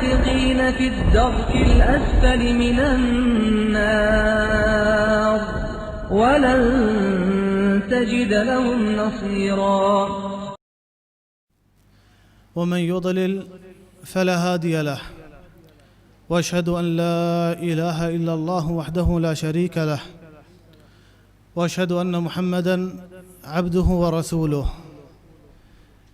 في الدرك الأسفل من النار ولن تجد لهم نصيرا. ومن يضلل فلا هادي له، وأشهد أن لا إله إلا الله وحده لا شريك له، وأشهد أن محمدا عبده ورسوله.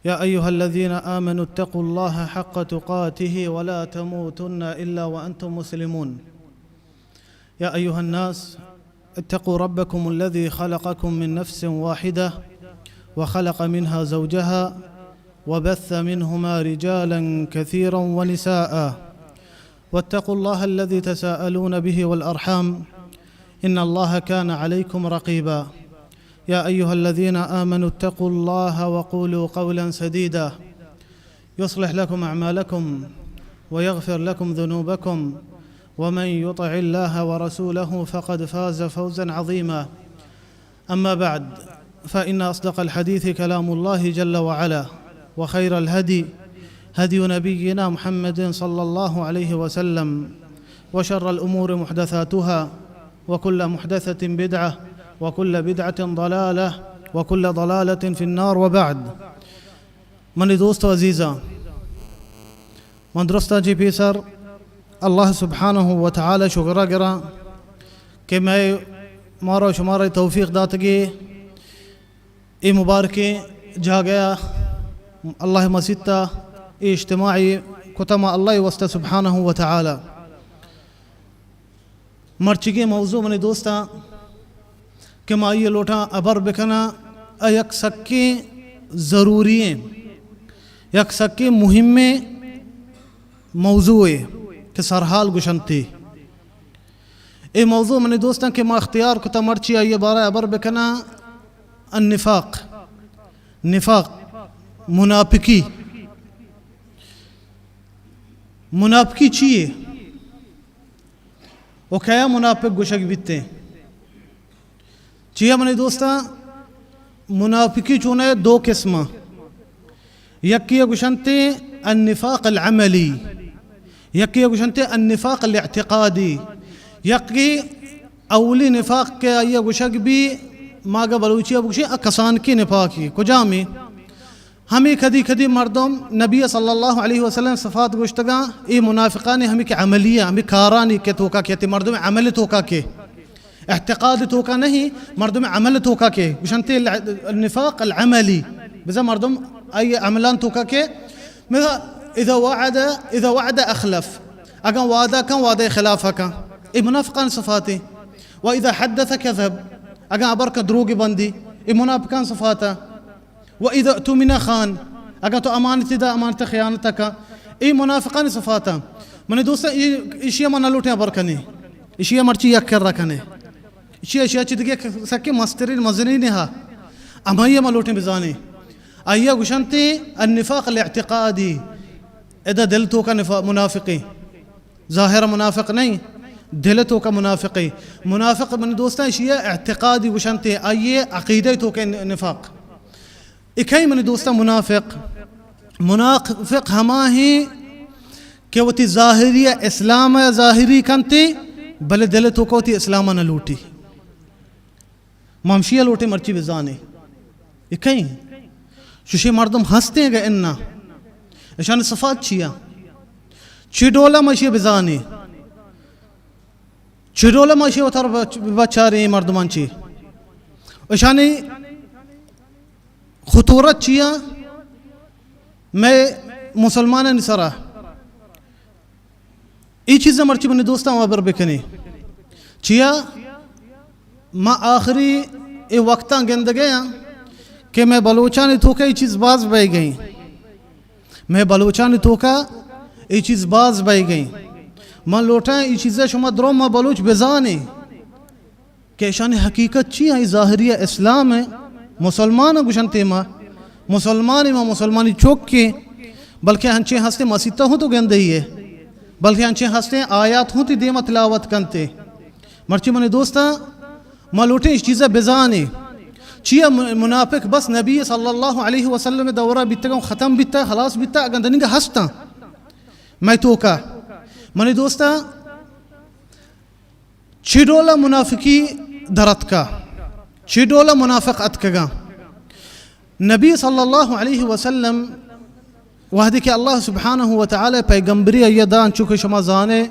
يا أيها الذين آمنوا اتقوا الله حق تقاته ولا تموتن إلا وأنتم مسلمون. يا أيها الناس اتقوا ربكم الذي خلقكم من نفس واحدة وخلق منها زوجها وبث منهما رجالا كثيرا ونساء واتقوا الله الذي تساءلون به والأرحام إن الله كان عليكم رقيبا. يا أيها الذين آمنوا اتقوا الله وقولوا قولا سديدا يصلح لكم أعمالكم ويغفر لكم ذنوبكم ومن يطع الله ورسوله فقد فاز فوزا عظيما. أما بعد، فإن أصدق الحديث كلام الله جل وعلا، وخير الهدي هدي نبينا محمد صلى الله عليه وسلم، وشر الأمور محدثاتها، وكل محدثة بدعة، وكل بدعة ضلالة، وكل ضلالة في النار، وبعد. منی دوست و عزیزاں، من درستاں چہ پیسر اللہ سبحانہ و تعالی شکر ءَ گراں کہ مئے، مارا و شمارا توفیق داتگی اے مبارکیں جاگہ ءَ، اللہ مسیت ءَ اے اجتماعی کتہ ما اللہ واسطہ سبحانہ و تعالی۔ مرچیگیں موضوع منی دوستاں کہ ما آئی ءَ لوٹاں ہبر بکناں، آ یک سکیں ضروری ایں، یک سکیں مہمیں موضوعے کہ سرحال گوشنتی۔ اے موضوع منی دوستاں کہ ما اختیار کتا مرچی آئی ءِ بارہ ءَ ہبر بکناں، النفاق، نفاق، منافقی۔ منافقی چی اے؟ و کیا منافق گوشگ بیتیں؟ چیا منی دوستاں، منافقی چونہ دو قسم۔ یکی گوشنتے النفاق العملی، یکی گوشنتے النفاق الاعتقادی۔ یکی اولی نفاق کہ آئی گوشگ بی، ماگہ بلوچی بگوشیں، آ کسانکی نفاقی۔ کجامی؟ ہمے کدی کدی مردم نبی صلی اللہ علیہ وسلم صفات گوشتگاں، اے منافقانی ہمے کہ عملیہ، ہمے کارانی کہ توکا کہ، تی مردم عمل توکا کہ، اعتقاد توکا نہیں، مردم عمل توکا کہ، گوشنتے النفاق العملی، بزاں مردم آئی عملان توکا کہ، مثلا اذا وعد، اذا وعد اخلف، اگاں وعدہ کن، وعدہ خلاف کن، اے منافقان صفاتے۔ و اذا حدث کذب، اگاں ہبر کن، دروگ بندی، اے منافقان صفاتا۔ و اذا اؤتمن خان، اگاں تو امانت دا، امانت خیانت کا، اے منافقانی صفاتا۔ منی دوستاں، اے، ایشی ما نہ لوٹیں ہبر کنے، ایشی مرچی یک کر رکھنے، ایشی، ایشی چی دگہ سکے مسترین مزنین ہا، ہمائی ما لوٹیں بزانے۔ آئی گوشنتے النفاق الاعتقادی، ادا دل توکا نفا-، منافقیں۔ ظاہر منافق نہیں، دل توکا منافقے۔ منافق منی دوستاں ایشی اعتقادی گوشنتے، آئی عقیدہ توکا نفاق۔ اکئی منی دوستاں منافق، منافق ہما ہیں کہ وتی ظاہری اسلام ظاہری کنتے، بلے دل توکا وتی اسلام نہ لوٹی۔ ما ہمشی ء لوٹیں مرچی بزانیں۔ اے کئے ایں؟ چشیں مردم ہستیں اگہ انا؟ اشانی صفات چیا؟ چی ڈولا ما اشی بزانیں؟ چی ڈولا ما اشی وتر بچ-، بچاریں اے مردمان چی؟ اشانی خطورت چیا؟ مئے مسلمانانی سرا۔ اے چیزاں مرچی منی دوستاں ہبر بکنیں۔ چیا؟ ما آخری اے وقتاں گندگے آں کہ مئے بلوچانی توکا اے چیز باز بئیگئیں۔ مئے بلوچانی توکا اے چیز باز بئیگئیں۔ من لوٹاں اے چیزا شما درو ما بلوچ بزانیں۔ کہ اشانی حقیقت چی ایں؟ ظاہری اسلام ایں، مسلمان گوشنتے ما، مسلمانی ما، مسلمانی چوکیں، بلکہ انچیں ہستیں مسیتا ہوں تو گندئی ہے، بلکہ انچیں ہستیں آیات ہوں تی دیما تلاوت کنتے۔ مرچی منی دوستاں، ما لوٹیں اش چیزا بزانیں۔ چیا م-، منافق بس نبی صلی اللہ علیہ وسلم دورہ بیتگاں ختم بیتا، خلاص بیتا، اگاں دنیگا ہستاں؟ مئے توکا، منی دوستاں، چی ڈولا منافقی در اتکا، چی ڈولا منافق اتکگا۔ نبی صلی اللہ علیہ وسلم وہدے کہ اللہ سبحانہ و تعالی پیغمبری آئی دان، چونکہ شما زانے،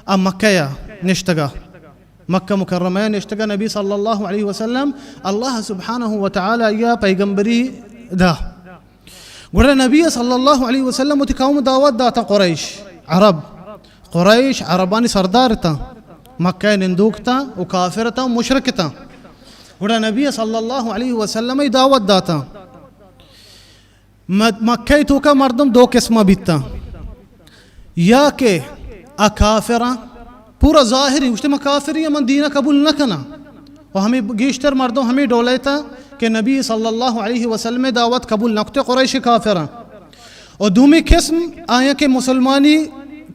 آ مکہ یا نشتگا، مکہ مکرمہ نشتگا، نبی صلی اللہ علیہ وسلم اللہ سبحانہ و تعالی آئی پیغمبری دا۔ گڑا نبی صلی اللہ علیہ وسلم وتی قوم دعوت داتا، قریش، عرب، قریش عربانی سردار تا، مکہ نندوک تا و کافر تا و مشرک تا۔ گڑا نبی صلی اللہ علیہ وسلم ای دعوت داتا۔ م-، مکہ توکا مردم دو قسم بیتا، یا کہ آ کافراں، پورا ظاہری گوشتے، من کافری، من دین قبول نہ کناں۔ و ہمیں گیشتر مردم ہمیں ڈولے تا کہ نبی صلی اللہ علیہ وسلم دعوت قبول نہ کتے، قریش کافراں۔ و دومی قسم آیا کہ مسلمانی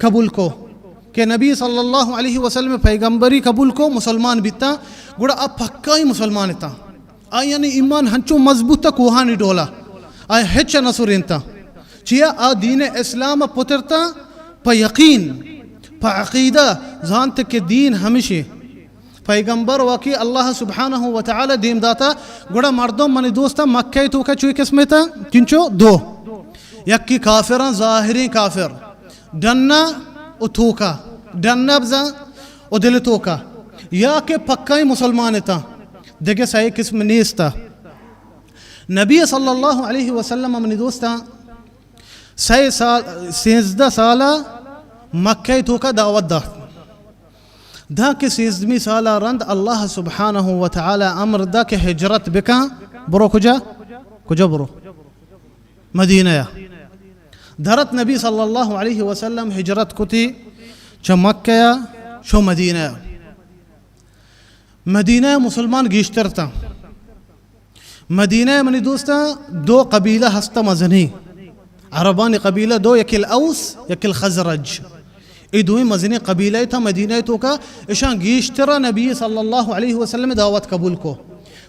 قبول کو، کہ نبی صلی اللہ علیہ وسلم پیغمبری قبول کو، مسلمان بیتا، گڑا آ پکائی مسلمان تا۔ آیانی ایمان ہنچو مضبوط تا کوہانی ڈولا، آیا ہچ نہ سرینتا۔ چیا؟ آ دین اسلام پترتا پہ یقین، پہ عقیدہ، زانت کہ دین ہمشی پیغمبر واقعی اللہ سبحانہ و تعالی دیم داتا۔ گڑا مردم، منی دوستاں، مکہ توکا چوی قسم تا، چنچو دو، یکی کافراں، ظاہریں کافر، ڈنا و توکا، ڈنا بزاں و دل توکا، یا کہ پکائی مسلمان تا، دگہ سئے قسم نیستا۔ نبی صلی اللہ علیہ وسلم، منی دوستاں، سئے سال، سیزدہ سالا مکہ توکا دعوت دات۔ دا کہ سیزدہمی سالا رند اللہ سبحانہ و تعالی امر دا کہ ہجرت بکن، برو کجا؟ کجا برو؟ مدینہ یا۔ درت نبی صلی اللہ علیہ وسلم ہجرت کتی چہ مکہ یا شو مدینہ یا۔ مدینہ مسلمان گیشتر تا۔ مدینہ منی دوستاں، دو قبیلہ ہستا مزنی، عربانی قبیلہ دو، یکی الاوس، یکی الخزرج۔ ای دوئیں مزنی قبیلہ تا مدینہ توکا۔ اشاں گیشترا نبی صلی اللہ علیہ وسلم دعوت قبول کو۔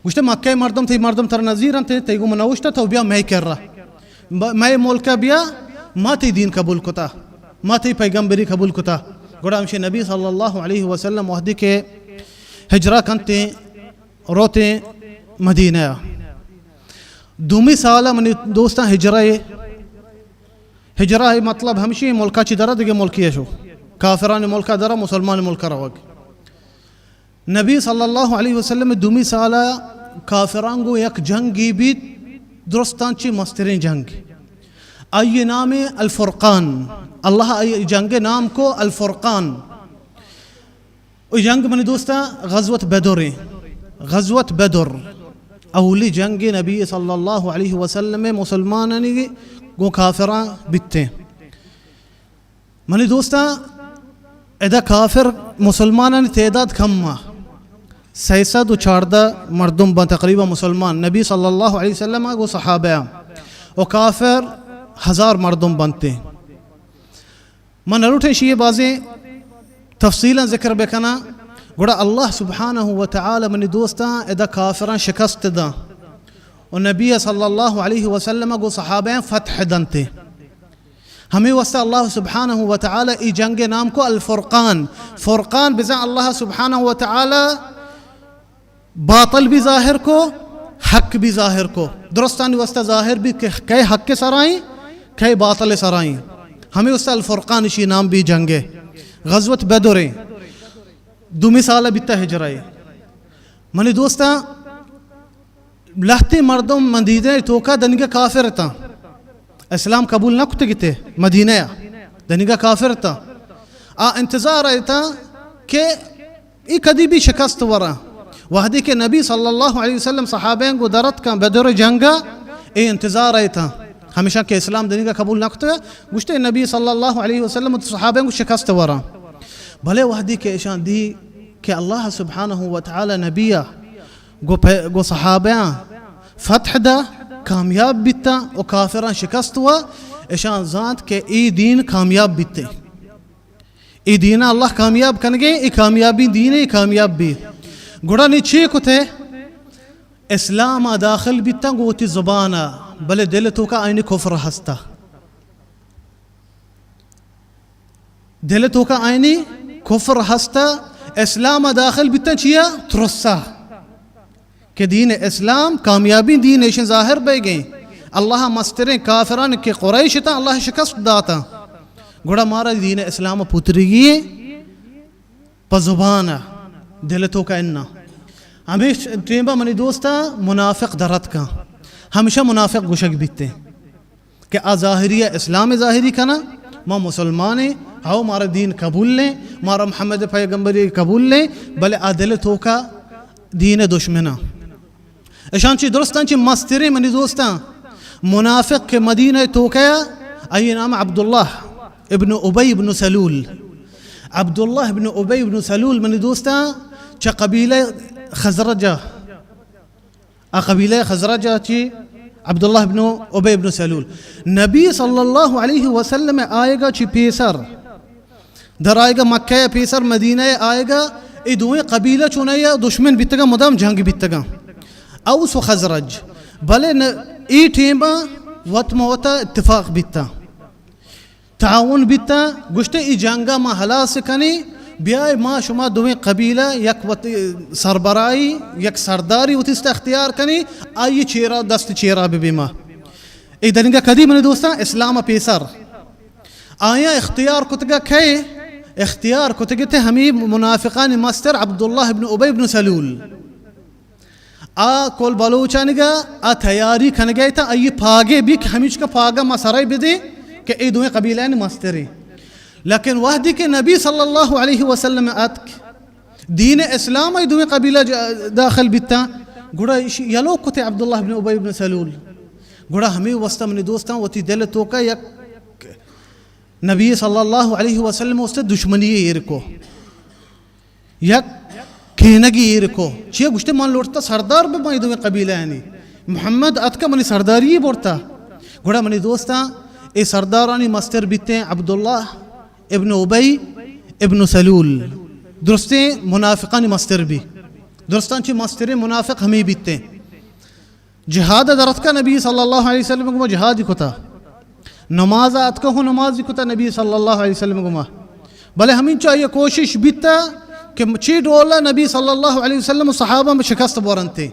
گوشتے، مکہ مردم، تئی مردم تر نزیر انت، تئی گم نوشتہ، تو بیا مئے کرا، ب-، مئے ملکا بیا، ما تئی دین قبول کتا، ما تئی پیغمبری قبول کتا۔ گڑا ہمشی نبی صلی اللہ علیہ وسلم وہدی کہ ہجرہ کنتے، روتیں مدینہ۔ دومی سال منی دوستاں ہجرہ، ہجرہ مطلب ہمشی ملکا چی درا دگہ ملکی شو، کافران ملکا درا مسلمان ملکا روگ۔ نبی صلی اللہ علیہ وسلم دومی سال کافران گو یک جنگی بیت، درستان چی مسترین جنگ، آئی نام الفرقان۔ اللہ آئی جنگ نام کو الفرقان۔ او جنگ منی دوستاں غزوت بدر ایں۔ غزوت بدر اولی جنگ نبی صلی اللہ علیہ وسلم مسلمانانی گوں کافراں بیتیں۔ منی دوستاں، ادا کافر مسلمانانی تعداد کم آ، سئے سد و چاردہ مردم بن تقریباً مسلمان، نبی صلی اللہ علیہ وسلم گوں صحابہ آں، و کافر ہزار مردم بنتے۔ من نہ لوٹیں اشی بازیں تفصیلاً ذکر بکناں، گڑا اللہ سبحانہ و تعالی منی دوستاں ادا کافراں شکست داں و نبی صلی اللہ علیہ وسلم گوں صحابہ فتح دنتے۔ ہمیں واسطہ اللہ سبحانہ و تعالی ای جنگ نام کو الفرقان۔ فرقان بزاں اللہ سبحانہ و تعالی باطل بھی ظاہر کو، حق بھی ظاہر کو۔ درستانی واسطہ ظاہر بھی کہ کئے حق سرائیں، کئے باطل سرائیں۔ ہمیں واسطہ الفرقان اشی نام بھی جنگ ہے۔ غزوت بدر ہے۔ دومی سال بیتا ہجرہ ہے۔ منی دوستاں، لہتے مردم مدینہ توکا دنگا کافر تاں۔ اسلام قبول نہ کتگتے مدینہ۔ دنگا کافر تاں۔ آ انتظار ایتا کہ ای کدی بھی شکست ورا۔ وہدی کہ نبی صلی اللہ علیہ وسلم صحابین گو درت کن بدر جنگا، ای انتظار ایتا۔ ہمیشہ کہ اسلام دنگا قبول نہ کتگا، گوشتے نبی صلی اللہ علیہ وسلم صحابین گو شکست ورا۔ بلے وہدی کہ اشان دی کہ اللہ سبحانہ و تعالی نبی گو پہ-، گو صحابیاں فتح دا، کامیاب بیتا و کافراں شکست وا، اشان زانت کہ ای دین کامیاب بیتے۔ ای دین اللہ کامیاب کنگے، ای کامیابی دین، ای کامیاب بی۔ گڑا نی چی کتے؟ اسلام داخل بیتا گو وتی زبانا، بلے دل توکا آئینی کفر ہستا۔ دل توکا آئینی کفر ہستا، اسلام داخل بیتن چیا؟ ترسا کہ دین اسلام کامیابی دین ایشن ظاہر بیگیں۔ اللہ مستریں کافران کہ قریش تا، اللہ شکست داتا۔ گڑا مارا دین اسلام پترگی پہ زبان، دل توکا انا۔ ہمیش ٹیمبا منی دوستا منافق درت کن، ہمیشہ منافق گوشگ بیتے کہ آ ظاہری اسلام ظاہری کنا، ما مسلمانیں، ہاؤ مارا دین قبول لیں، مارا محمد پیغمبری قبول لیں، بلے آ دل توکا دین دشمنا۔ اشان چی درستان چی مستریں منی دوستان منافق کہ مدینہ توکا، آئی نام عبداللہ ابن ابی ابن سلول۔ عبداللہ ابن ابی ابن سلول منی دوستان چہ قبیلہ خزرجہ، آ قبیلہ خزرجہ چی عبداللہ ابن ابی ابن سلول۔ نبی صلی اللہ علیہ وسلم آئیگا چی پیسر در آئیگا، مکہ پیسر مدینہ آئیگا، اے دوئیں قبیلہ چونایا دشمن بیتگا، مدام جنگ بیتگا، اوس و خزرج۔ بلے ن-، اے ٹیمبا وت موتا اتفاق بیتا، تعاون بیتا، گوشتے اے جنگا ما ہلاس کنی، بیائے ما شما دوئیں قبیلہ یک وت سربراہی، یک سرداری وتی است اختیار کنی، آئی چیرا دست چیرا ببی ما۔ اے دنگا کدی منی دوستان اسلام پیسر آیاں اختیار کتگا کئے؟ اختیار کتگتے ہمیں منافقانی مستر عبداللہ ابن ابی ابن سلول۔ آ کل بلوچانگا آ تیاری کنگا تا، آئی پاگے بھی کہ ہمیچ کا پاگا ما سرائی بدے کہ اے دوئیں قبیلہ مستریں۔ لیکن وحدی کہ نبی صلی اللہ علیہ وسلم اتک، دین اسلام ای دوئیں قبیلہ جا-، داخل بیتاں، گڑا ایشی یلو کتے عبداللہ ابن ابی ابن سلول۔ گڑا ہمیں واسطہ منی دوستاں وتی دل توکا یک نبی صلی اللہ علیہ وسلم واسطہ دشمنی ایر کو، یک کینگی ایر کو۔ چیا گوشتے من لوٹتا سردار بہ بائیں دوئیں قبیلہ یعنی محمد اتکا منی سرداری برتا۔ گڑا منی دوستاں اے سردارانی مستر بیتیں عبداللہ ابن ابی ابن سلول، درستیں منافقانی مستر بی، درستاں چی مستریں منافق ہمیں بیتیں۔ جہاد درتکا نبی صلی اللہ علیہ وسلم گما جہادی کتا، نماز اتکا ہو نمازی کتا نبی صلی اللہ علیہ وسلم گما۔ بلے ہمینچو آئی کوشش بیتا کہ چی ڈولا نبی صلی اللہ علیہ وسلم و صحابہ میں شکست بورنتے۔